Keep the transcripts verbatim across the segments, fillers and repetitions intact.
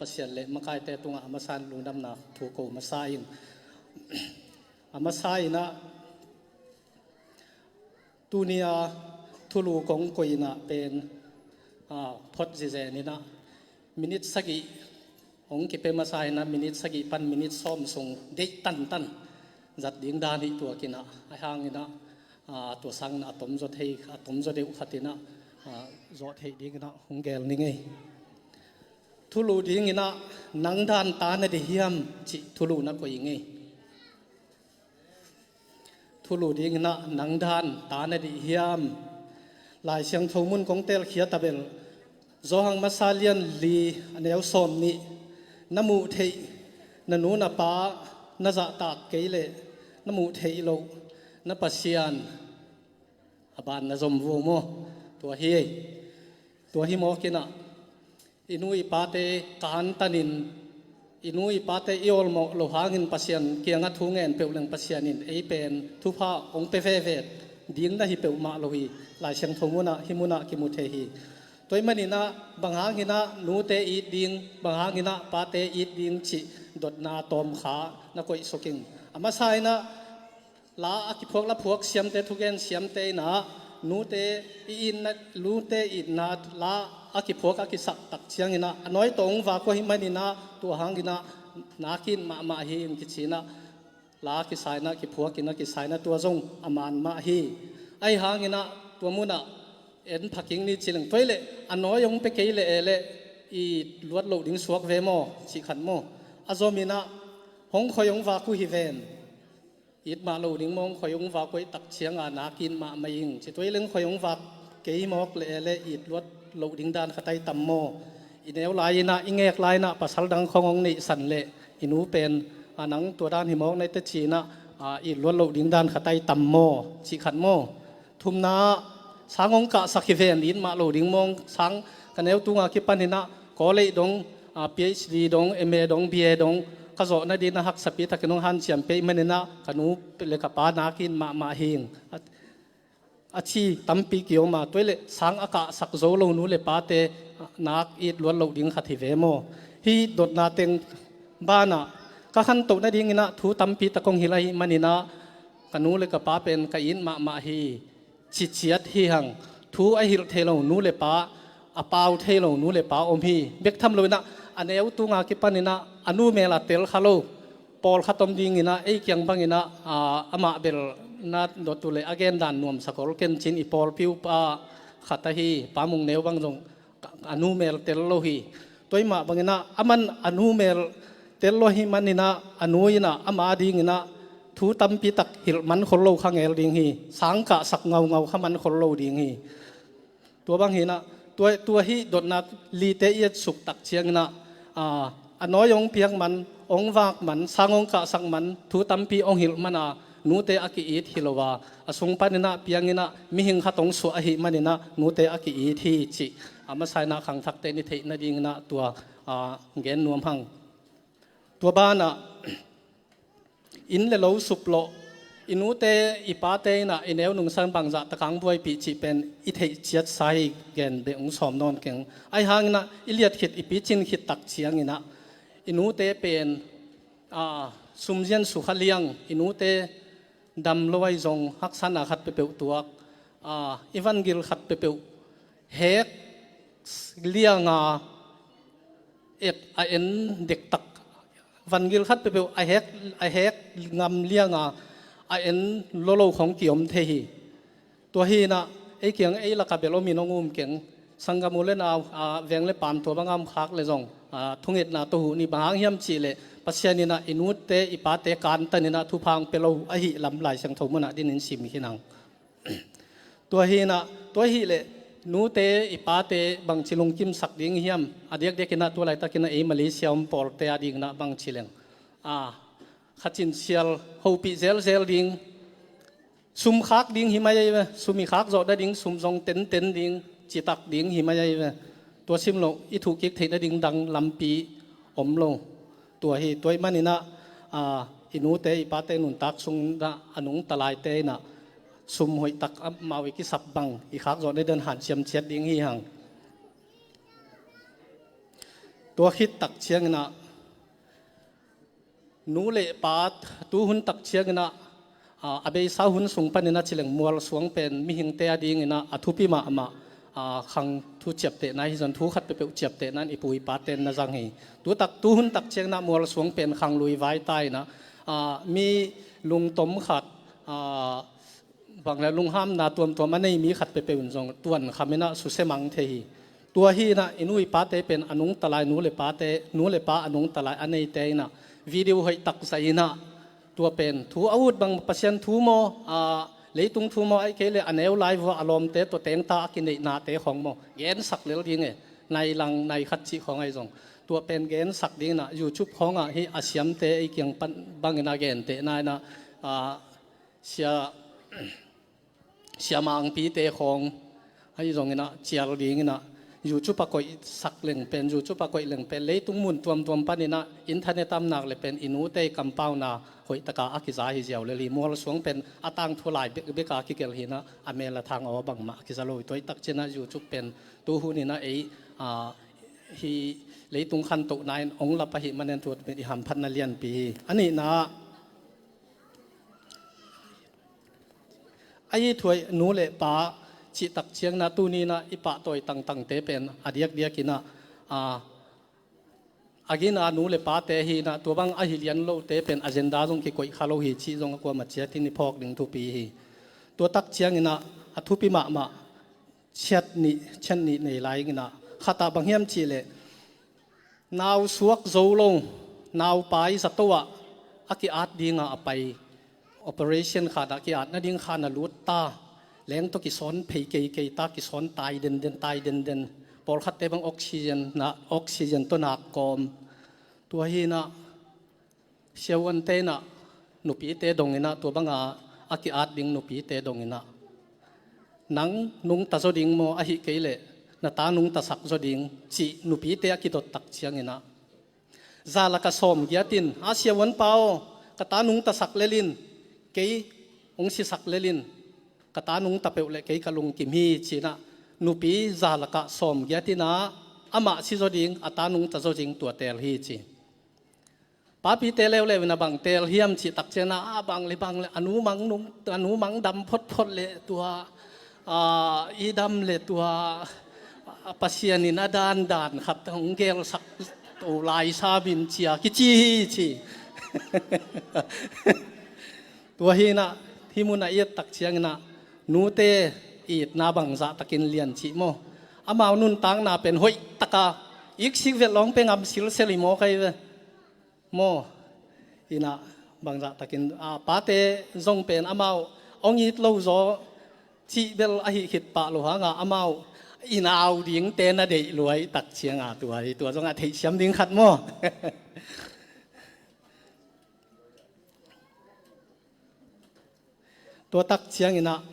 Pasian le makaite tungah a masa in lungdamna thu ko masa ing. A masa inah tuni a thulu kong koih inah pen, a, phot zizen inah minit sagih hong kipia masa inah minit sagih pan minit sawm sung deih tantan zat ding dan hi tuak inah, a hang inah, a, tua sang inah a tomzaw thei, a tomzaw deuh khat inah, a, zawh theih ding inah hong gel ning ei. Thulu ding inah nang dan ta na dih hiam cih thulu na koih ing ei. Thulu ding inah nang dan ta na dih hiam. Lai Siangtho mun kong telkhia ta bel, Johan masa lian li a neu sawm nih, na muh theih na nu na pa na zahtak kei leh na muh theih loh na Pasian a ban na zom vua maw? Tua hi ei. Tua hi mawk inah i nu i pate kantanin, i nu i pate i awlmawh loh hangin Pasian kiangah thu ngen peuh leng Pasian in ei pen thupha hong pia veve ding na hi peuhmah lo hi. Lai Siangtho munah, hih munah kimu thei hi. Tua ahih maninah bang hang inah nute it ding, bang hang inah pate it ding cih dotna tawmkha na koih suk ing. A masa inah la a kiphuak, la phuak siamte, thugen siamte inah nute i itna, nute itna la a kiphuak a kisak tak ciang inah a nawi tawh hong vak uh ahih maninah tua hang inah nak it mahmah hi ing kici inah la a kisa inah, kiphuak inah kisa inah tua zong a man mah hi. Ahi hang inah tua munah en pha kik ni ci leng, tua hi leh a nawi hong pia kei leh e leh it luat loh ding suak ve maw cih khat maw? A zom inah hong khoi hong vak uh hi ven. It mah lo ding maw, hong khoi hong vak uh ahih tak ciang a nak it mahmah ing ci. Tua hi leng hong khoi hong vak kei mawk leh e leh it luat loh ding dan khat ahi tam maw? I neu lai inah, i ngek lai inah pasal dang khong hong neihsan leh i nu pen, a, nang tua dan hi mawk na hi teh ci inah, a, it luat loh ding dan khat ahi tam maw cih khat maw? Thumna, sang hong kahsak hi ven, it mah lo ding maw? Sang ka neu tunga kipan inah college dong, a, PhD dong, MA dong, BA dong ka zawh nading a haksapi takin hong hanciam pia ahih maninah ka nu le ka pa nak it mahmah hi ing. A, a ci tampi ki-om a, tua hi leh sang a kahsak zo lo nu le pate, a, nak it luat loh ding khat hi ve maw? Hih dotna teng banah ka khantoh nading inah thu tampi tak hong hilh ahih maninah ka nu le ka pa pen ka it mahmah hi. Ciciat hi hang, thu a hilh thei lo nu le pa, a pau thei lo nu le pa om hi. Bek tham lo inah a neu tunga kipan inah a nu mel a tel kha lo pawlkhat om ding inah, ei kiang bang inah, a, amah bel na dot uh leh a gen dan nuamsa kol ken ci-in i pawlpi uh pa khat ahi Pa Mung Neu bang zong a nu mel tel lo hi. Tua ahih mah bang inah aman a nu mel tel lo ahih man inah a nu inah ama ding inah thu tampi tak hilh man khol lo kha ngel ding hi. Sang kahsak ngaungau kha man khol lo ding hi. Tua bang hi inah, tua, tua hih dotna lite i et suk tak ciang inah, a, a nawi hong piak man, hong vak man, sang hong kahsak man, thu tampi hong hilh man a, nute a ki-it hi lo a, a sung pan inah piang inah mihing khat hong suah ahih man inah nute a ki-it hi cih a masa inah khangthakte in i theih nading inah tua, a, gen nuam hang. Tua banah inn le lo suplawh, i nute i pate inah i neu nungsan bangzah tak hong buaipih cih pen i theih ciatsa hi. Gen beh hong sawm nawn keng. Ahi hang inah i liat khit, i picin khit tak ciang inah i nute pen, a, sumzian sukha liang, i nute dam lo ahi zong haksatna khat peuhpeuh tuak, a, i vangil khat peuhpeuh hek lianga et, a en dektak, vangil khat peuhpeuh a hek, a hek ngam lianga a en lolo khong ki-om thei hi. Tua hi inah ei kiang ei lakah bel om in hong um keng. Sanggam u le nau, a, veng le paam tua banga om khak le zong, a, thungetna tawh huh ni. Bang hang hiam cih leh Pasian inah i nute i pate kantan inah thupha hong pia lo ahih lam Lai Siangtho munah dinin sim hi nang. Tua hi inah, tua hi leh nute i pate bangci lungkimsak ding hiam? A diakdiak inah tua laitak inah ei Malaysia om pawlte a ding inah bangci leng, a, kha cin sial hopih zelzel ding, sum khak ding hi mai ahi ve. Sum i khak zawh nading sum zong tenten ding, citak ding hi mai ahi ve. Tua sim loh i thuhkik theih nading dang lampi om lo. Tua hi, tua ahih man inah, a, i nute i pate nuntak sung inah a nungta laite inah sum hoihtak amau i kisap bang i khak zawh nading hanciam ciat ding hi hang. Tua khit tak ciangin ah, nu le pa, tu hun tak ciangin ah, a, a beisa hun sung panin ah ci leng mual suang pen mihingte a dingin ah a thupi mahmah, a, khang thu ciaptehna hi zong thu khat peuhpeuh ciaptehna in i pu i pate in na zang hi. Tu tak, tu hun tak ciangin ah mual suang pen khang lui vai ta in ah, a, mi lungtom khat, a, bang le lunghamna tuamtuam a nei mi khat peuhpeuh in zong tuan kham in ah susia mang thei hi. Tua hi in ah i nu i pate pen a nungta lai, nu le pate, nu le pa a nungta lai a neite in ah video hoih tak zah in ah, tua pen thu a ut bang, Pasian thu maw, a, leitung thu maw, ahih kei leh a neu lai vua a lawmte tawh tengta a kineihnate khawng maw, gensak lel ding e, nai lang nai khat cih khawng ahi zong, tua pen gensak ding in ah YouTube khawngah hih a siamte ei kiang pan bangin a gentehna in ah, a, sia, sia mangpite khawng ahi zongin ah cial dingin ah, YouTube a koihsak leng pen, YouTube a koih leng pen, leitung mun tuamtuam panin ah internet a om nak leh pen i nute i kampauna hoih taka a kiza hi ziau lel hi. Mual suang pen a tangthu lai bekbek a kigelh hi in ah, a mel a thang aw bangmah a kiza lo hi. Tua hi tak ciangin ah YouTube pen tu hun in ah ei, a, hih leitung khantohna in hong lap ahih manin tua pen i hamphatna lianpi hi. A nihna ah, a i thuai nu le pa cih tak ciangin ah tuni in ah i pahtawi tangtangte pen a diakdiak in ah, a, a gina nu le pate hi in ah, tua bang ahi lian lote pen agenda zong kikoih kha lo hi cih zong a kuamah ciatin i phawk ding thupi hi. Tua tak ciangin ah a thupi mahmah ciat nih, ciat nih nei lai ing in ah, khat ah bang hiam cih leh, nau suak zo lo, naupai zato ah a ki-at dinga a pai, operation khat ah ki-at nading khan a lut ta, leng tawh kisawn phei keikei ta, kisawn tai denden, tai denden. Pawlkhatte bang oxygen na, oxygen tawh nak kawm. Tua hi in ah, siavuante in ah nupite dong in ah, tua banga a ki-at ding nupite dong in ah, nang nungta zaw ding maw, ahih kei leh na ta nungtasak zaw ding cih nupite a kidot tak ciangin ah, za lakah sawmgiat in, a, siavuanpa aw, ka ta nungtasak lel in, kei hong sisak lel in, ka ta nungta peuh leh kei ka lungkim hi ci in ah, nupi za lakah sawmgiat in ah, amah si zaw ding, a ta nungta zaw ding, tua teel hi ci. Papite leuleu in a bang teel hiam cih tak ciangin ah, a, bang le bang le, a nu mang nung, a nu mang dam photphot leh tua, a, i dam leh tua, a, Pasian in a dandan khat hong gelsak to lai sam in ci a kici hi ci. Tua hi in ah, hih mun a i et tak ciangin ah, nute itna bangzah takin lian cih maw, amau nuntakna pen hoih taka iksik velh lawng pe ngam silsel hi maw, kai ve. Maw, in ah bangzah takin, a, pate zong pen amau hong it lo zaw cih bel ahi khit pah lo hang a, amau i nau dingte na deih lua i tak ciang a, tua hi, tua zong a theihsiam ding khat maw. Tua tak ciangin ah,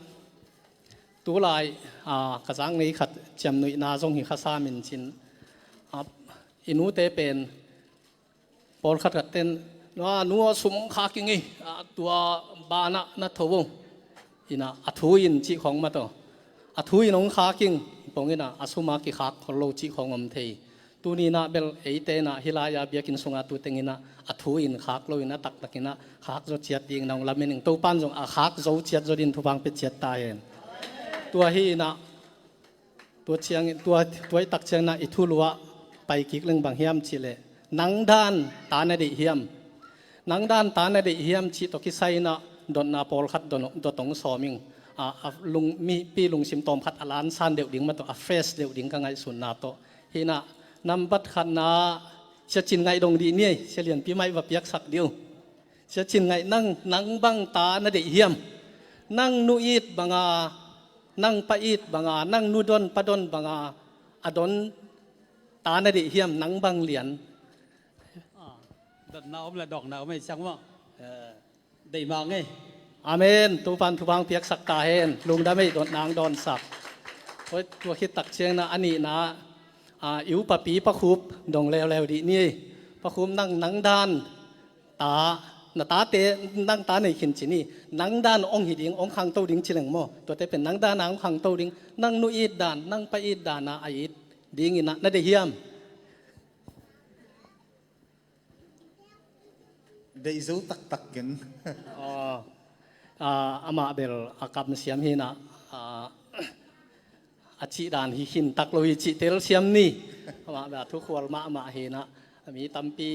tulai, a, ka zak ngei khat ciamnuihna zong hi kha sam in cin, a, i nute pen, pawlkhat khat ten, "Nua, nu aw, sum khak ing ei, a, tua banah na tho vo," in ah, "A thu in," cih khawng mah tawh, "A thu in hong khak ing," pong in ah, a sum a kikhak khol lo cih khawng om thei. Tuni in ah bel eite in ah hih lai-a biakinn sungah tu teng in ah a thu in khak lo in ah taktak in ah khak zaw ciat ding in ah hong lamen ing. Topa'n zong a khak zo ciat zaw dingin thupha hong pia ciat ta hen. Tua hi in ah, tua ciangin, tua, tua i tak ciangin ah i thulu ah pai kik leng bang hiam cih leh, "Nang dan ta na deih hiam? Nang dan ta na deih hiam?" cih tawh kisai in ah dotna pawlkhat dot, dot hong sawm ing. A, a lung, mipi lungsim tawm khat a lansan deuh ding mah tawh, a fresh deuh ding ka ngaihsutna tawh. Hi in ah, nambat khatna, Sia Cin Ngaih dong dih ni ei, Sia Lianpi Maih va piaksak dih uh. Sia Cin Ngaih, nang, nang bang ta na deih hiam? Nang nu it banga, nang pa it banga, nang nu don pa don banga a don ta na deih hiam, nang bang lian? A, dotna om leh dawkna om ei ciang maw. Eh, Deih mang ei. Amen. Topa'n thupha hong piaksak ta hen. Lungdam ei, dotna hong dawnsak. Tua, tua khit tak ciangin ah a nihna, a, i upapi Pa Khup dong leuleu dih ni ei. Pa Khup, nang, nang dan ta, na tate, nang ta nei khin ci ni. Nang dan hong hi ding, hong khangto ding ci leng maw, tuate pen nang dan a hong khangto ding. Nang nu it dan, nang pa it dan a a it dingin ah na deih hiam? Deih zo taktak keng. Aw, ah, amah bel a kamsiam hinah, ah, a cih dan hi khin tak lo hi cih telsiam ni. Amah bel a thukhual mahmah hinah, a mi tampi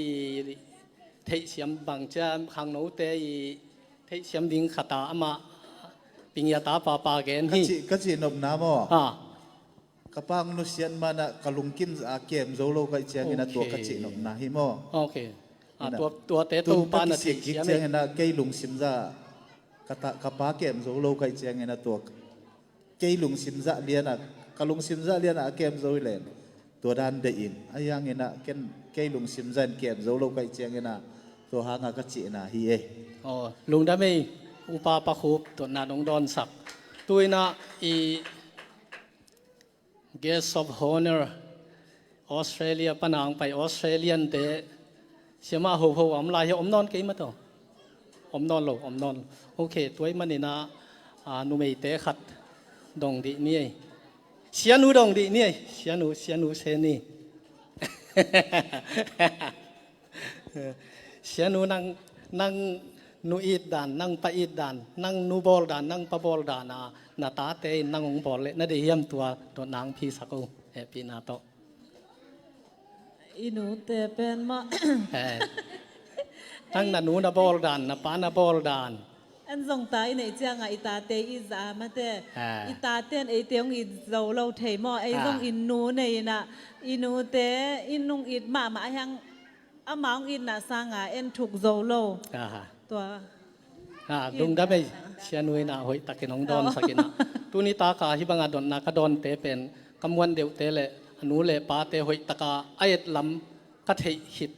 theihsiam bang ciam khangnote i theihsiam ding khata amah pingiata papa gen hi. Ka cih, ka cih nopna maw? Ah. Ka pang nusiat manah ka lungkim a kem zo lo kaih ciangin a tua ka cih nopna hi maw? Ok. Ah, tua, tuate Topa na theih siam e. Ciangin a kei lungsim zah ka ta, ka pa kem zo lo kaih ciangin a tua kei lungsim zah lianah, ka lungsim zah lianah a kem zo hi len tua dan deih in. A hiangin a ken kei lungsim zah in kem zo lo kaih ciangin a tua hanga ka cihna hi e. Aw, lungdam ei, Upa Pa Khup, tuatna nong dawnsak. Tuinah i Guest of Honor, Australia pana hong pai Australian te, siamah hoho a om lai hi, om nawn kei mah tawh. Om nawn lo, om nawn lo. Ok, tua ahih maninah, ah, numeite khat dong dih ni ei. Sianu dong dih ni ei. Sianu, sianu se ni. Sianu nang, nang nu it dan, nang pa it dan, nang nu bawl dan, nang pa bawl dan a, na tate in nang hong bawl leh na deih hiam tua, tua nang phisak o, hehpihna tawh. I nute pen mah. Eh. Nang na nu na bawl dan, na pa na bawl dan. En zong ta i neih ciangah i tate i it zah a mate. Ah. I tate in eite hong it zo lo thei maw? Ei zong i nu nei inah, i nute in hong it mahmah a hiang, amah hong itna sanga en thuk zo lo. Aha. Tua. Ah, lungdam ei, sianu inah hoihtakin hong dawnsak inah. Tuni taka hih banga dotna ka dawnte pen ka muan deuhte le a nu le pate hoihtaka a et lam ka theih khit.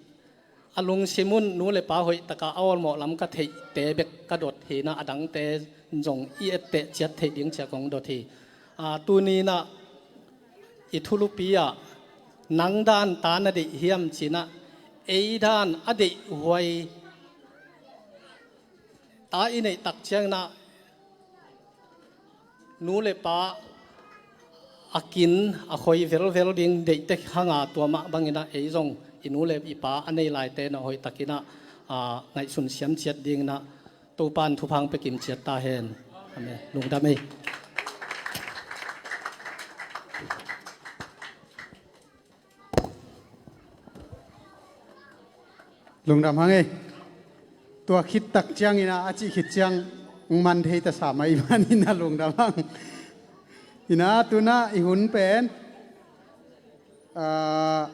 A lungsim un nu le pa hoihtaka a awlmawh lam ka theihte bek ka dot hinah, a dangte zong i etteh ciat theih ding ciat kong dot hi. Ah, tuni inah i thulupi ah nang dan ta na deih hiam cinah, ei dan a deihhuai ta i neih tak cianginah nu le pa a kin a khoi velvel ding deihte hanga tua mah banginah ei zong i nu le i pa a nei laite na hoihtakinah, ah, ngaihsun siam ciat dinginah Topa in thupha hong pia kim ciat ta hen. Amen. Lungdam ei. Lungdam hang ei. Tua khit tak ciangin a, a cih khit ciang man thei ta sa mah i maninah lungdam hang. Inah tunah i hun pen, ah,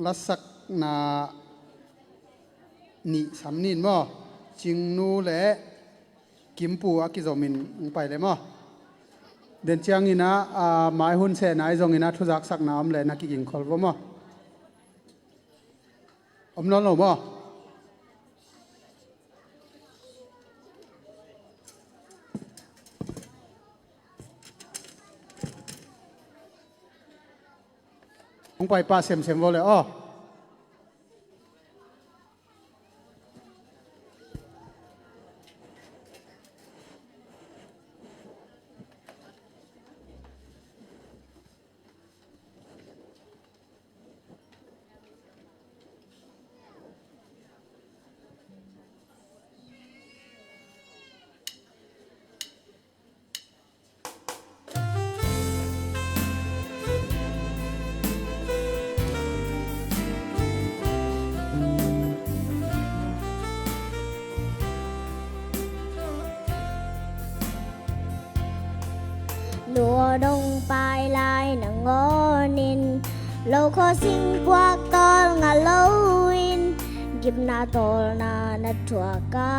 lasakna nih sam nin maw? Cingnu le Kimpu a kizomin hong pai le maw? Den cianginah, ah, mai hun sehna i zonginah thuzaksakna om le na kigingkhol vo maw? Om nawn lo maw? Hong pai pah semsem vo le aw. Nu aw dong pai lai nangawnin, lo khawsing puak tawl ngah loin, gimna tawlna na thuak a,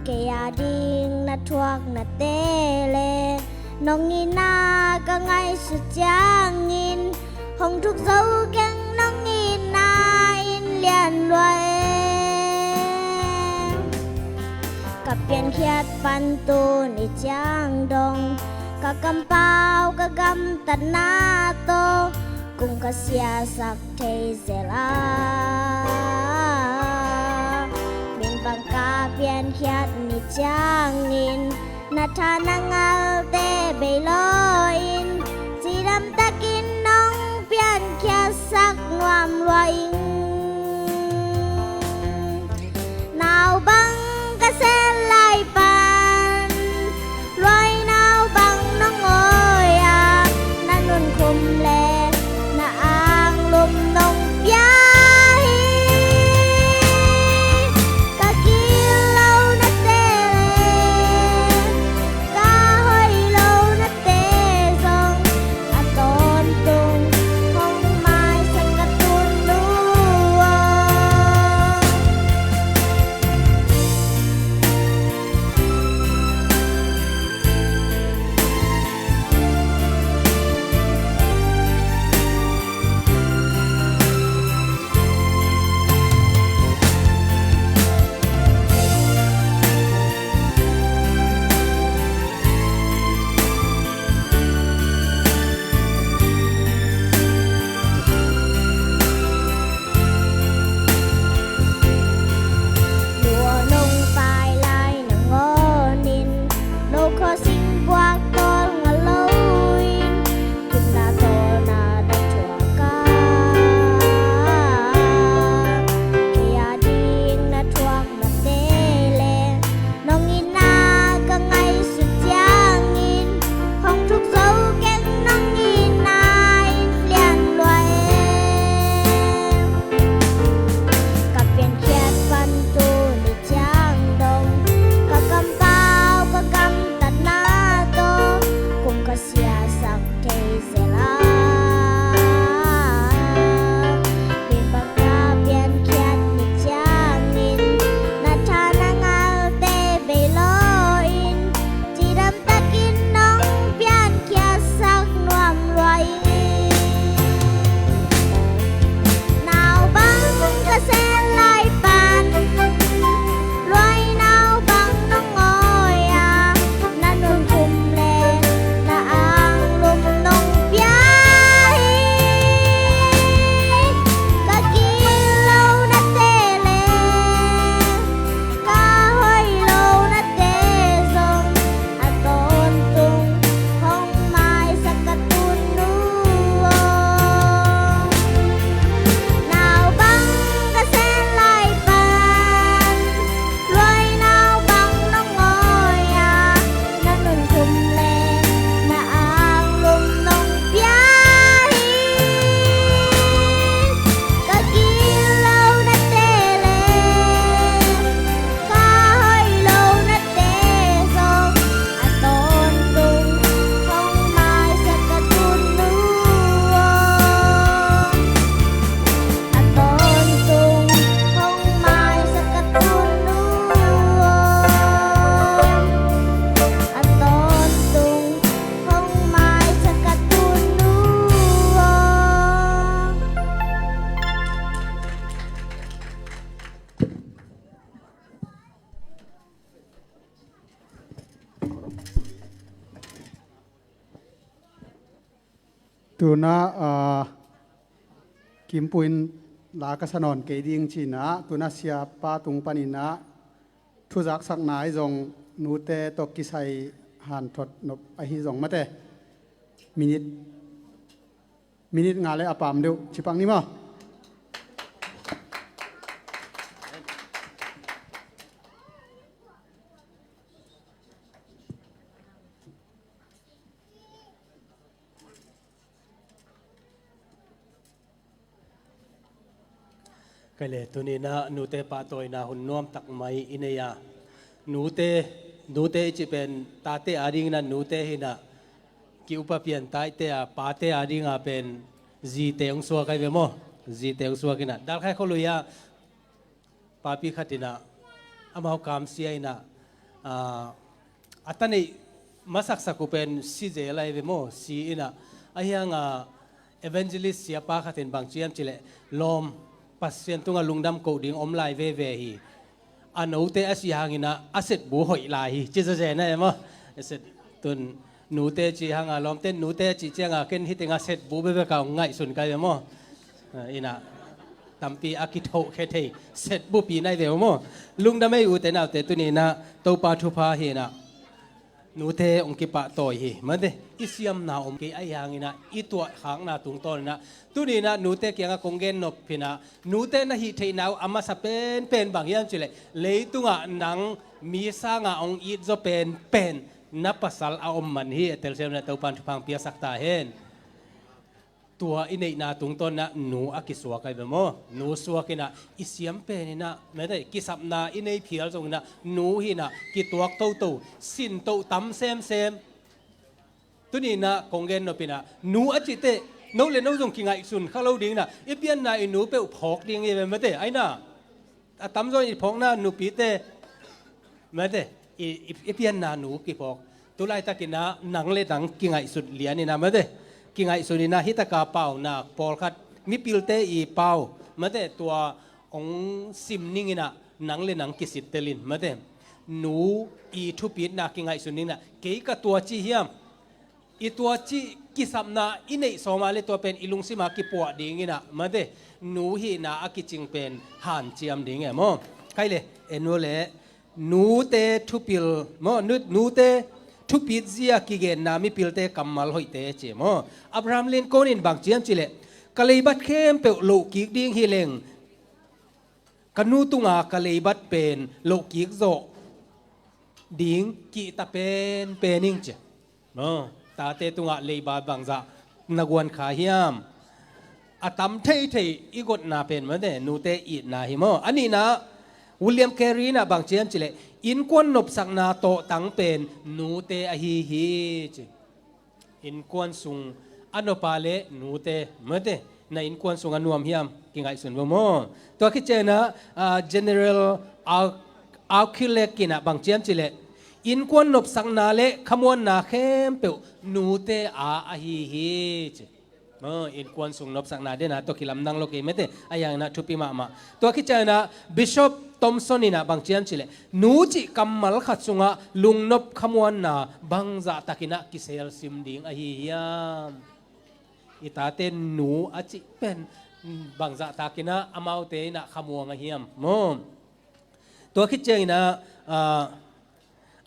kei a ding na thuak na tele, nong itna ka ngaihsut ciangin, hong thuk zo keng nong itna in lian lua e. Ka piankhiat pan tuni ciang dong, ka kampau ka gamtatna tawh, kung ka siasak thei zel a. Min bang ka piankhiat ni ciangin, na tha na ngalte bei lawin, cidam takin nong piankhiatsak nuam lua ing. Nau bang ka sen lai pan, luai nau bang nong awi a, na nunkhum le na anglum nong pia hi. Ka gilo na te le ka hoih lo na te zong a tawntung hong maisak ka tun nu aw. Lua nong pai lai nangawnin no khawsing buak tawl nga loin, kipna tawlna na thuak a, kei a ding na thuak mate le, nong itna ka ngaihsut ciangin hong thuk zo keng nong itna in lian lua e. Ka piankhiat pan tuni ciang dong ka kampau ka gamtatna tawh kum ka siasak thei zel a, pi bang ka piankhiat ni ciangin na tha na ngalte bei lo in, cidam takin nong piankhiatsak nuam lua ing. Nau bang ka sen lai pan, luai nau bang nong awi a, na nunkhum le na anglum nong pia hi. Ka gilo na te le ka hoih lo na te zong a tawntung hong maisak ka tun nu aw. Nau bang ka sen lai pan, luai nau bang nong awi a, na nunkhum le na anglum nong pia hi. Ka gilo na te le ka hoih lo na te zong a tawntung hong maisak ka tun nu aw. A tawntung hong maisak ka tun nu aw. A tawntung hong maisak ka tun nu aw. Tuna, ah, Kimpu in la ka sa nawn kei ding ci-in ah, tuna siapa tung panin ah thu zaksak nai zong nute tawh kisai hanthot nop ahi zong mate. Minit, minit nga le a pam deuh ci pak ni maw? Kei le tuni-in ah nute pahtawina hun nuamtak mai i nei a, nute, nute i cih pen tate adingin ah nute hi-in ah, ki-upa piantaite a pate ading a pen zite hong suak ahi ve maw? Zite hong suak in ah, Dalkhai khualui ah papi khat in ah amau kamsia in ah, ah, a ta neih masaksak uh pen si zel ahi ve maw? Si in ah, ahi hang a evangelist siapa khat in bang ci hiam cih leh, lawm, Pasian tungah lungdam koh ding om lai veve hi. A note a sih hangin ah a setbu hoih lai hi, ci zenzen ahi maw? A set tun nute ci hang a, lawmte nute cih ciang a ken hih teng a setbu bekbek a hong ngaihsun ka hi ve maw? Ah, in ah tampi a kithohkhia thei setbupi na hi ve uh maw? Lungdam ei, ute naute, tuni-in ah Topa thupha hi-in ah Nute hong kipahtawi hi, mate. I siamna om kei, ahi hangin ah i tuahkhakna tungtawn in ah tuni in ah nute kiangah kong gen nop hi in ah, nute na hih theihna uh a masa penpen bang hiam cih leh, leitungah nang mi sangah hong it zaw penpen na pasal a om man hi. A telsiam in ah Topa'n thupha piaksak ta hen. Tua i neihna tungtawn in ah nu a kisuak ahi ve maw? Nu suak in ah i siam pen in ah, mate, kisapna i nei phial zong in ah nu hi in ah kituak toto, sin to tam semsem. Tuni in ah kong gen nop in ah, nu a cih teh no le no zong kingaihsun kha lo ding in ah, i pianna i nu peuh phawk ding hi ve, mate, ahi in ah. A tamzaw in i phawkna nupite, mate, i, i, i pianna nu kiphawk. Tu laitak in ah nang le nang kingaihsut lian in ah, mate, kingaihsun in ah, hih tak a paunak pawlkhat, mipilte i pau, mate, tua hong sim ning in ah nang le nang kisittel in, mate, nu i thupitna kingaihsun ning in ah, kei ka tua ci hiam, i tua cih kisapna i neih sawm a leh tua pen i lungsim ah kipuah ding in ah, mate, nu hihna a kicing pen hanciam ding e maw? Khai le, en uh leh, nute thupil maw, nu, nute thupit zia kigenna mipilte kammal hoihte ci maw? Abraham Lincoln in bang ci hiam cih leh, ka leibat khempeuh loh kik ding hi leng, ka nu tunga ka leibat pen loh kik zawh ding kihta penpen ing ci. Maw, tate tungah leiba bangzah na guan kha hiam? A tam theithei i gotna pen, mate, nute itna hi maw? A nihna, William Carey in ah bang ci hiam cih leh, innkuan nopsakna tawhtang pen nute ahi hi ci. Innkuan sung a nop a leh nute, mate, na innkuan sung a nuam hiam, kingaihsun vo maw? Tua khit ciangin ah, ah, General Al-, Alculek in ah bang ci hiam cih leh, innkuan nopsakna le khamuanna khempeuh nute a ahi hi ci. Maw, innkuan sung nopsakna den a tawh kilamdang lo kei, mate, ahi hangin ah thupi mahmah. Tua khit ciangin ah Bishop Thompson in ah bang ci hiam cih leh, nu cih kammal khat sungah lungnop khamuanna bangzah takin ah kiselsim ding ahi hiam? I tate nu a cih pen bangzah takin ah amaute in ah khamuang ahi hiam maw? Tua khit ciangin ah, ah,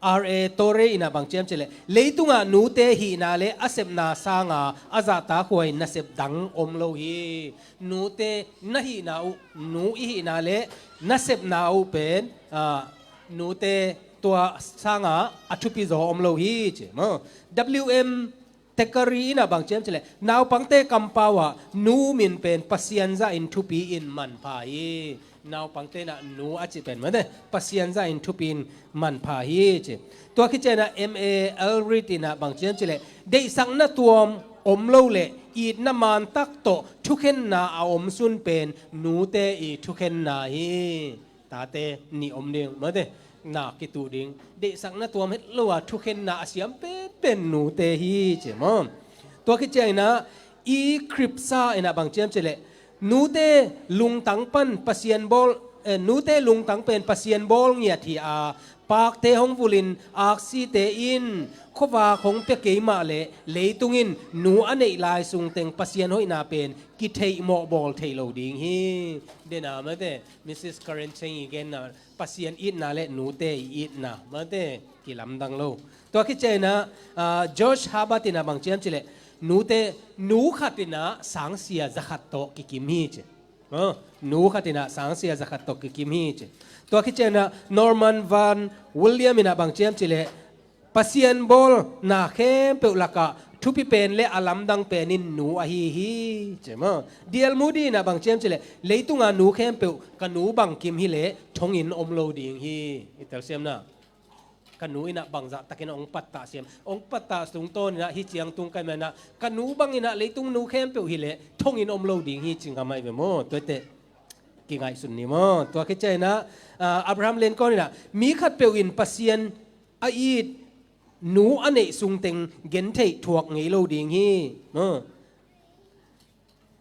R A Torrey in ah bang ci hiam cih leh, leitungah nute hihna le a sepna sanga a zahtakhuai nasep dang om lo hi. Nute na hihna uh, nu i hihna le na sepna uh pen, ah, nute tua sanga a thupi zaw om lo hi ci maw? W M Thackeray in ah bang ci hiam cih leh, naupangte kampau ah nu min pen Pasian zahin thupi in manpha hi. Naupangte in ah nu a cih pen, mate, Pasian zahin thupi in manpha hi ci. Tua khit ciangin ah M A Allred in ah bang ci hiam cih leh, deihsakna tuam om lo le itna mantak tawh thukhenna a om sun pen nute i thukhenna hi. Tate nih om ding, mate, na kituh ding. Deihsakna tuam het lo a thukhenna a siam penpen nute hi ci maw? Tua khit ciangin ah E Cripps in ah bang ci hiam cih leh, nute lungtang pan Pasian bawl, eh, nute lungtang pen Pasian bawl ngiat hi a, pakte hong vulin aksite in khuavak hong pia kei mah leh leitung in nu a neih lai sungteng Pasian hoihna pen kitheihmawh bawl thei lo ding hi. Den a, mate, Missus Karen Cheng i genna, Pasian itna le nute i itna, mate, kilamdang lo. Tua khit ciangin ah, ah, George Herbert in ah bang ci hiam cih leh, nute, nu khat in ah sangsia zakhat tawh kikim hi ci. Ah, nu khat in ah sangsia zakhat tawh kikim hi ci. Tua khit ciangin ah Norman Van William in ah bang ci hiam cih leh, Pasian bawlna khempeuh lakah thupi pen le a lamdang pen in nu ahi hi ci maw? D L Moody in ah bang ci hiam cih leh, leitunga nu khempeuh ka nu bangkim hi leh thonginn om lo ding hi. I telsiamna, ka nu in ah bangzah takin ah hong pattah siam, hong pattah tungtawn in ah hih ciang tung ka hih manin ah, ka nu bang in ah leitung nu khempeuh hi leh thonginn om lo ding hi ci ngam ahi ve maw? Tuate kingaihsun ni maw? Tua khit ciangin ah, ah, Abraham Lincoln in ah, mi khatpeuh in Pasian a it nu a neih sungteng gentheih thuak ngei lo ding hi. Maw?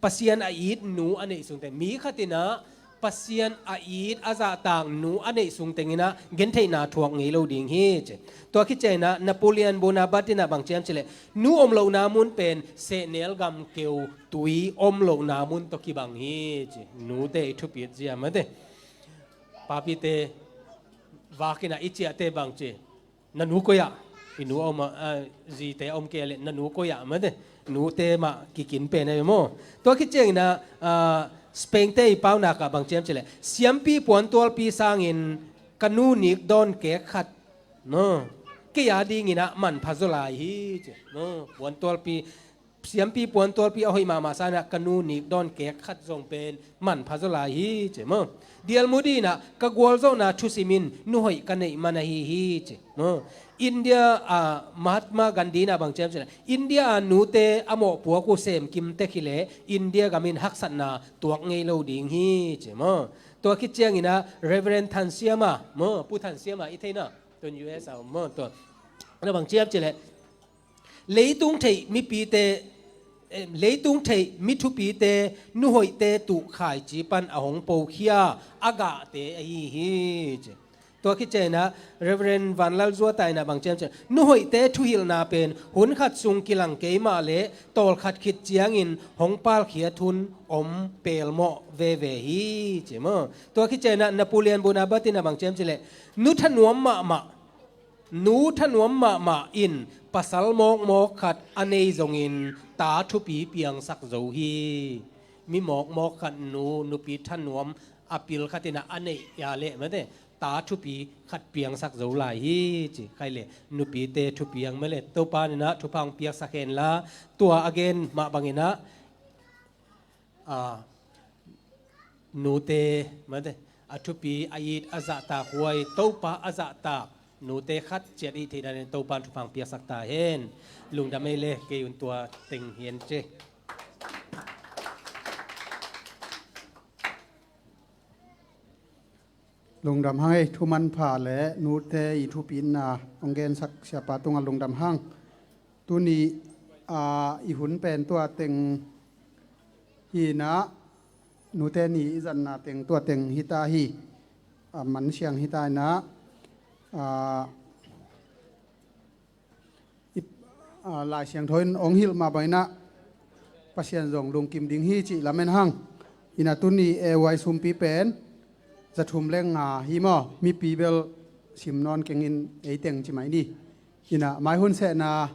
Pasian a it nu a neih sungteng. Mi khat in ah Pasian a it a zahtak nu a neih sungteng in ah gentheihna thuak ngei lo ding hi ci. Tua khit ciangin ah Napoleon Bonaparte in ah bang ci hiam cih leh, nu om lohna mun pen sehnel gam keu tui om lohna mun tawh kibang hi ci. Nute i thupit zia, mate. Papite vak in ah i ciahte bang ci, na nu koi ah, I nu om a, a, zite om kei leh na nu koi ah mate. Nute mah kikin pen a maw. Tua khit ciangin ah, a, Spain te i paunak ah bang ci hiam cih leh, siampi puantualpi sangin ka nu nik dawn kek khat, no, kei a dingin ah manpha zaw lai hi ci. No, puantualpi, siampi puantualpi a hoih mahmah sangin ah ka nu nik dawn kek khat zong pen manpha zaw lai hi ci maw. Dialmudi in ah ka gualzawhna thusim in nu hoih ka neih man ahi hi ci maw. India, a, Mahatma Gandhi in ah bang ci hiam cih leh, India a nute a mawhpuak uh sem kim tek hi leh India gam in haksatna tuak ngei lo ding hi ci maw. Tua khit ciangin ah Reverend Thansiama maw, Pu Thansiama i thei na, tun U S a om maw, tua na bang ci hiam cih leh, leitung theih mipite, eh, leitung theih mi thupite nu hoihte tuh khaici pan a hong pokhia a gahte ahi hi ci. Tua khit ciangin ah Reverend Vanlal Zuata in ah bang ci hiam cih leh, nu hoihte thuhilhna pen hun khat sung kilang kei mah leh tawlkhat khit ciangin hong palkhiat hun om pelmawh veve hi ci maw. Tua khit ciangin ah Napoleon Bonaparte in ah bang ci hiam cih leh, nu thanuam mahmah, nu thanuam mahmah in pasal mawkmawk khat a nei zongin ta thupi piangsak zo hi. Mi mawkmawk khat nu, nupi thanuam a pil khat in ah a neih a leh mate, ta thupi khat piangsak zo lai hi ci. Khai leh nupite thupi ang mate, Topa in ah thupha hong piaksak hen la, tua a gen mah bangin ah, a, nute mate, a thupi, a it, a zahtak huai, Topa a zahtak nute khat ciat i theih danin Topa in thupha hong piaksak ta hen. Lungdam ei le, kei un tua teng hi en ci. Lungdam hang ei, thu manpha le nute i thupina hong gensak siapa tungah lungdam hang. Tuni, a, i hun pen tua teng hi in ah, nute ni i zatna teng tua teng hi ta hi. A, man siang hi ta in ah, a, i, a, Lai Siangtho in hong hilh mah bangin ah Pasian zong lungkim ding hi cih lamen hang. In ah tuni A Y sumpi pen za thum le nga hi maw, mipi bel sim nawn keng in ei teng ci mai ni. In ah mai hun sehna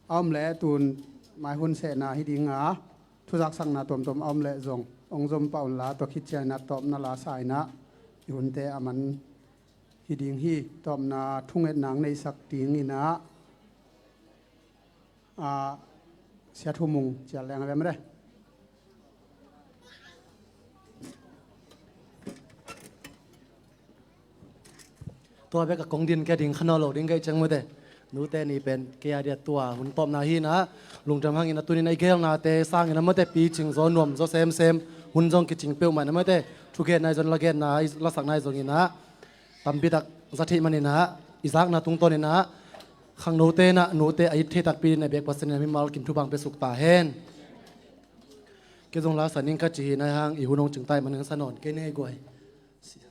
a om leh tun mai hun sehna hi ding a, thuzaksakna tuamtuam a om leh zong hong zom pah un la, tua khit ciangin ah tawpna la sa in ah i hunte a man hi ding hi. Tawpna thungetna hong neihsak dingin ah, a, Sia Thu Mung cial leng a ve mate. Tua bek a kong din kia ding kha nawn lo ding kei ciang mate. Nute ni pen kei a dia tua hun tawpna hi in ah, lungdam hang in ah tuni in ah i gelnate sangin ah mate, picing zaw nuam zaw semsem, hun zong kicing peuhmah in ah mate, thugenna i zon, lagenna i lasakna i zong in ah tampi tak za theih man in ah, i zakna tungtawn in ah khangnote in ah nute a it thei takpi in ah biak Pasian in ah mimal kim thupha hong piasuk ta hen. Kei zong la sa ning ka ci hi in ah hang, i hun hong cing ta ahih manin sa nawn kei ning ei guai.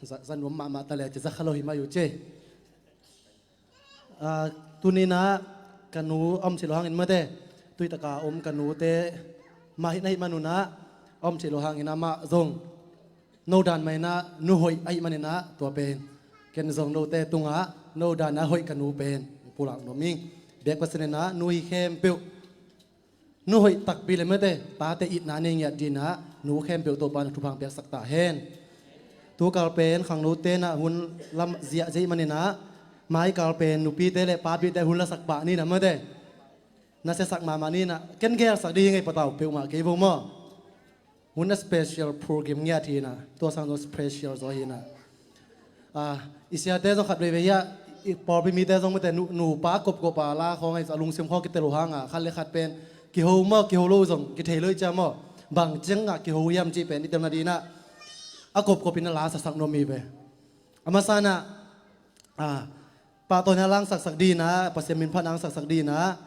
Za, za nuam mahmah ta leh ci, za kha lo hi mah uh ci. A, tuni in ah ka nu a om cih lo hangin mate, tui taka om ka nute mah hi na hih man un ah, a om cih lo hangin amah zong no dan mah in ah nu hoih ahih man in ah, tua pen ken zong note tungah no dan a hoih ka nu pen pulak nuam ing. Biak Pasian in ah nu hi khempeuh nu hoih takpi le mate, tate itna nei ngiat dingin ah nu khempeuh Topa in ah thupha hong piaksak ta hen. Tukal pen khangnote in ah hun la ziahziah ahih man in ah, maikal pen nupite le papite hun lasak pah ni in ah mate, na siasak mahmah ni in ah, ken gelsak ding hi ing ei, patau peuhmah kei vo maw. Hun a special program ngiat hi in ah, tua sang zong special zaw hi in ah. A, i siate zong khat veivei hi a, i pawlpi mite zong mate, nu, nupa kopkop a la khawng a, a lungsim khawng kitel uh hang a, khat le khat pen kiho maw kiho lo zong kithei lo hi cia maw. Bang ciang a kiho hiam cih pen i telna dingin ah, a kopkop in a la saksak nuam hi ve. A masa in ah, a, pahtawina langsaksak dingin ah, Pasian min phatna langsaksak dingin ah,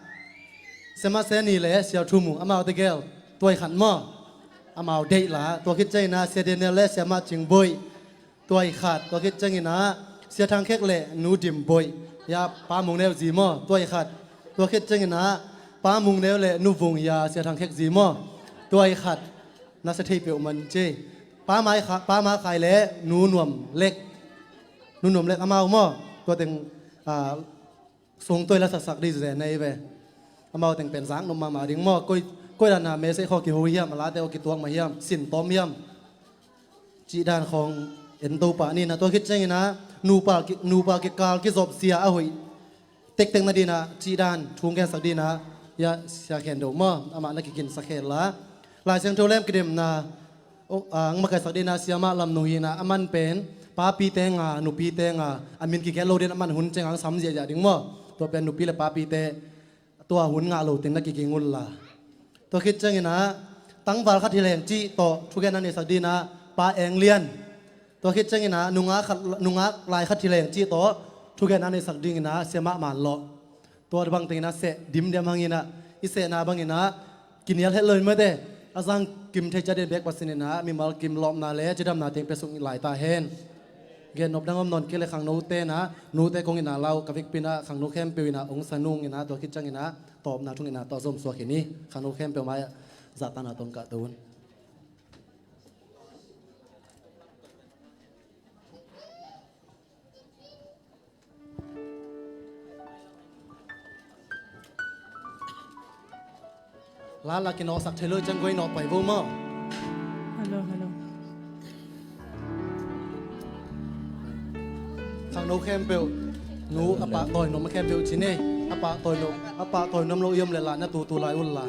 Siamah Seni le Sia Thu Mung, amaute gel, tua hi khat maw. Amau deih la, tua khit ciangin ah Sia Daniel le Siamah Cing Boih, tua hi khat. Tua khit ciangin ah Sia Thang Khek le Nu Dim Boih, ya Pa Mung Neu zi maw, tua hi khat. Tua khit ciangin ah Pa Mung Neu le Nu Vung, ya Sia Thang Khek zi maw, tua hi khat. Na sia thei peuh man ci. Pa Mai Kha-, Pa Ma Khai le Nu Nuam Lek, Nu Nuam Lek amau maw, tua teng, a, sung tuai la saksak dih zen na hi ve. Amau teng pen zak nop mahmah ding maw. Koi, koi dan a message khawng kiho hiam, a late aw kituak mah hiam, sin tawm hiam, cih dan khawng en to pah ni na. Tua khit ciangin ah nupa ki, nupa kikal kizopsia a hoih tektek nading ah cih dan thu hong gensak ding ah, ya, Sia Khen Do maw, amah na kiginsak khel la. Lai Siangtho lem kidemna, oh, ah, hong makaisak ding ah Siamah Lam Nu hi na, aman pen papi tenga, nupi tenga, a min kigen lo ding, aman hun ciang hong sam ziahziah ding maw. Tua pen nupi le papite tua hun ngah lo teng na kiging un la. Tua khit ciangin ah tangval khat hi leng cih tawh thugen a neisak ding ah Pa Eng Lian. Tua khit ciangin ah nungak khat, nungak lai khat hi leng cih tawh thugen a neisak dingin ah Siamah Man Lawh. Tua bang tengin ah seh dimdiam hangin ah, i sehna bangin ah kinial het lo hi mate. A zang kim thei ciat ding bek Pasian in ah mimal kim lawpna le cidamna teng pia suk lai ta hen. Gen nop dang om nawn kei le khangnote na, nute kong itna lau ka vekpi in ah khangno khempeuh in ah hong sa nung in ah, tua khit ciangin ah tawpna thu ngetna tawh zom suak hi ni. Khangno khempeuh mai-ah zahtakna tawh hong kahto un. La la kinawhsak thei lo ciang guai nawh pai vo maw. Hello, hello. Khangno khempeuh, nu a pahtawi nuam khempeuh ci ni. A pahtawi nuam, a pahtawi nuam lo i om le la na tutu lai un la.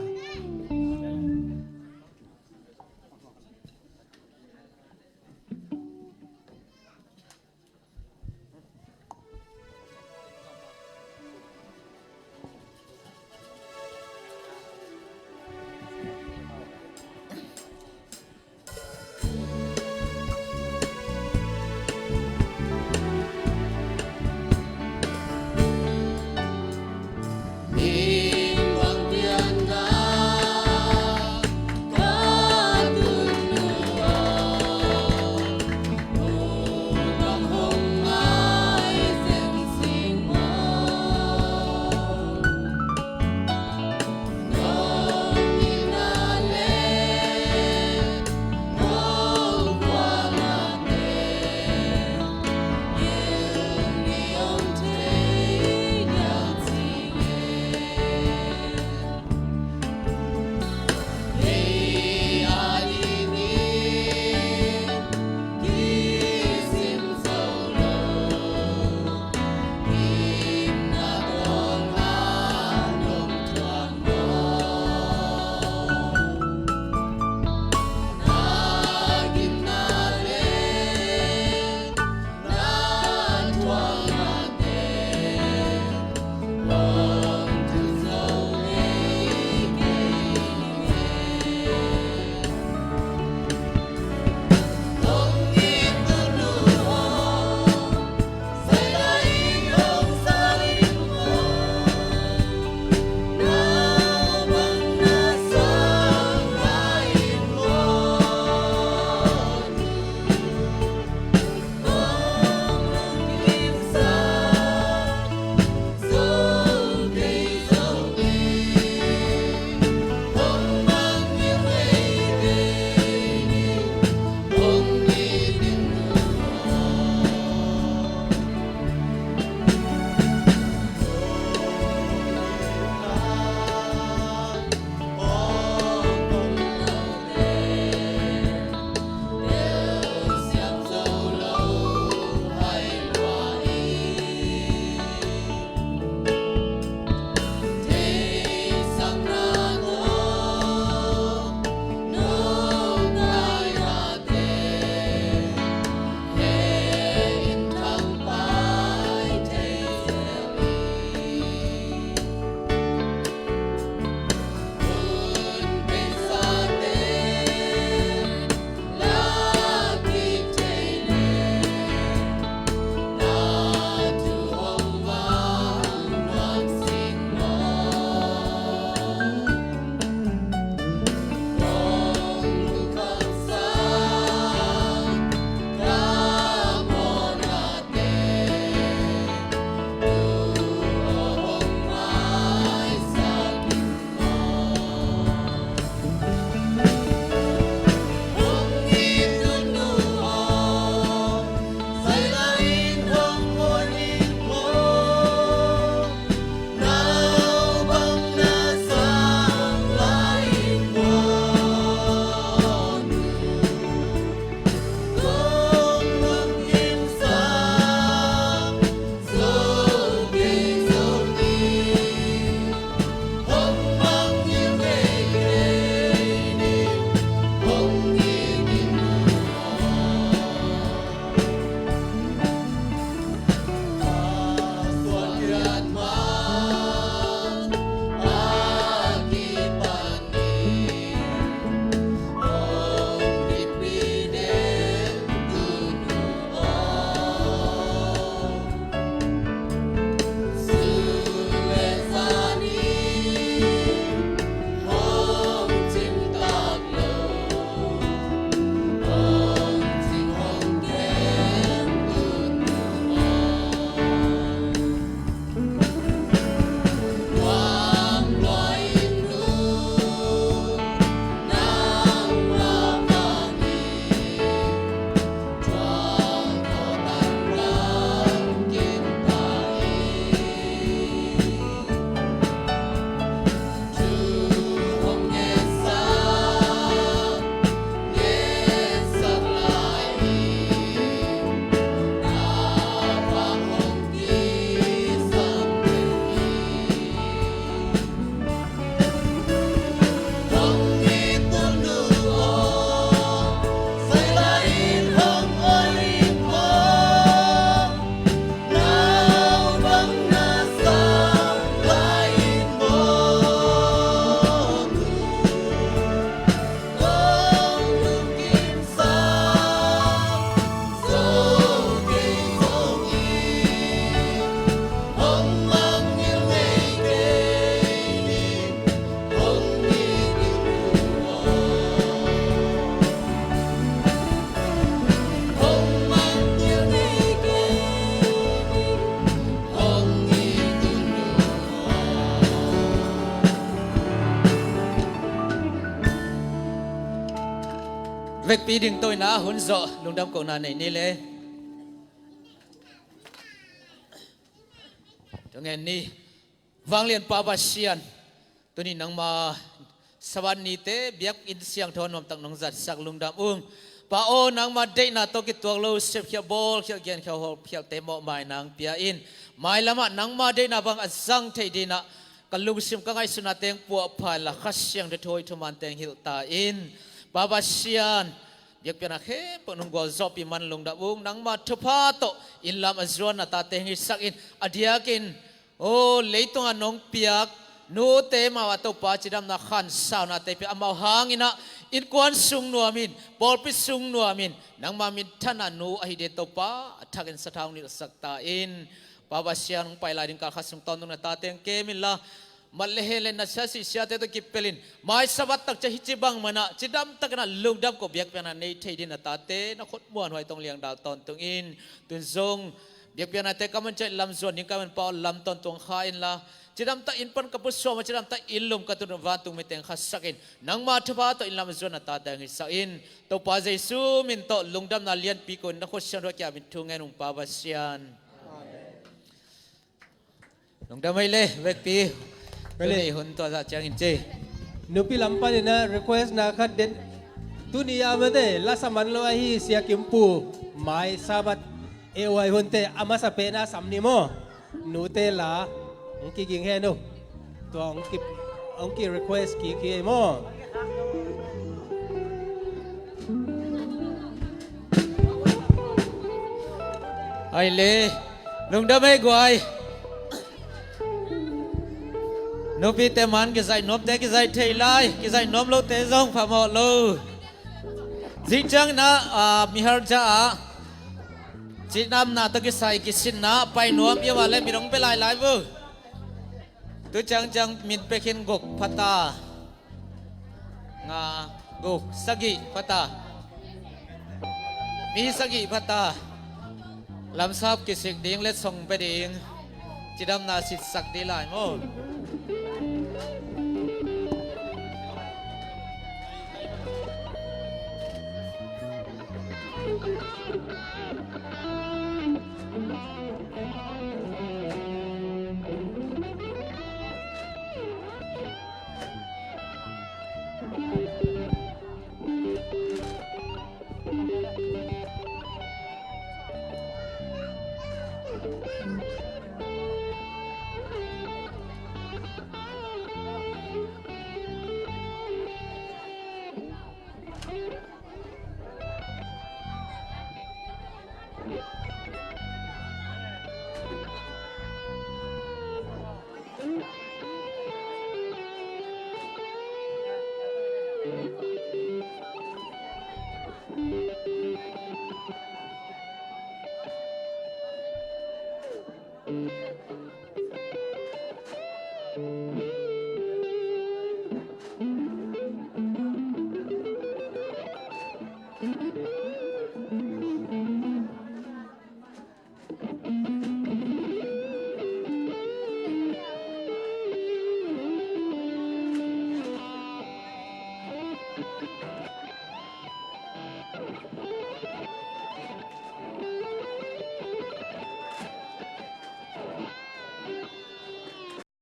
Vekpi ding tawh in ah hun zawh lungdam kohna nei ni le. Tua ngen ni. Vanglian Pa Pasian, tuni nangma Sabbath nite biakinn siangtho nuamtak nong zatsak lungdam ung. Pa aw, nangma deihna tawh kituak lo sepkhial bawlkhial genkhial hawlkhialte mawhmai nang pia in, mailamah nangma deihna bang a zang thei dinah ka lungsim ka ngaihsutna teng puahpha inla Kha Siangtho thu hoih thuman teng hilh ta in. Pa Pasian, biakpiakna khempeuh nong gualzawhpih man lungdam ung. Nangma thupha tawh inn lam a zuan na tate hong hisak in, a diakin aw, leitungah nong piak nute mah ah Topa cidamna khansaunate pia, amau hangin ah innkuan sung nuamin, pawlpi sung nuamin, nangma minthanna nu ahi ding Topa a thakin sathau nilhsak ta in. Pa Pasian, hong pai lai ding kal khat sung tawntung na tate hong kem inla, mat le heh le na sia sih siate tawh kipelin mai Sabbath tak ciang hih ci bang manah cidamtakin ah lungdam ko biakpiakna nei thei ding na tate na khut muanhuai tawh hong liangdal tawntung in. Tun zong biakpiaknate ka man ciang inn lam zuan ding ka man Pa aw, lam tawntung kha inla, cidamtak inn pan ka pusuah mah cidamtak inn lum ka tun vantung mite hong khasak in, nangma thupha tawh inn lam zuan na tate hong hisak in. Topa Jesu min tawh lungdamna lianpi ko in na khut siangtho a kiamin thu ngen ung Pa Pasian. Lungdam ei le vekpi. Bele. Tuni hun tua zah ciangin ci. Nupi lam panin ah request na khat den. Tuni a mate lasa man lo ahi Sia Kim Pu mai Sabbath e uai hunte a masa pen a sam ni maw? Nute la hong kiging hen uh. Tua hong ki, hong ki request kik hi ei maw? Ai le, lungdam ei guai. Nupite man kizaih nuamte kizaih thei lai, kizaih nuam lote zong phamawh lo. Zing ciangin ah, ah, mihar ca ah cidamna tawh kisai kisinna pai nuam i a le mi dong pe lai lai bu. Tu ciangciang min pekhin guk phata. Nga, guk, sagih phata. Mi sagih phata. Lamsap kisik ding letsong pe ding. Cidamna sitsak ding lai maw?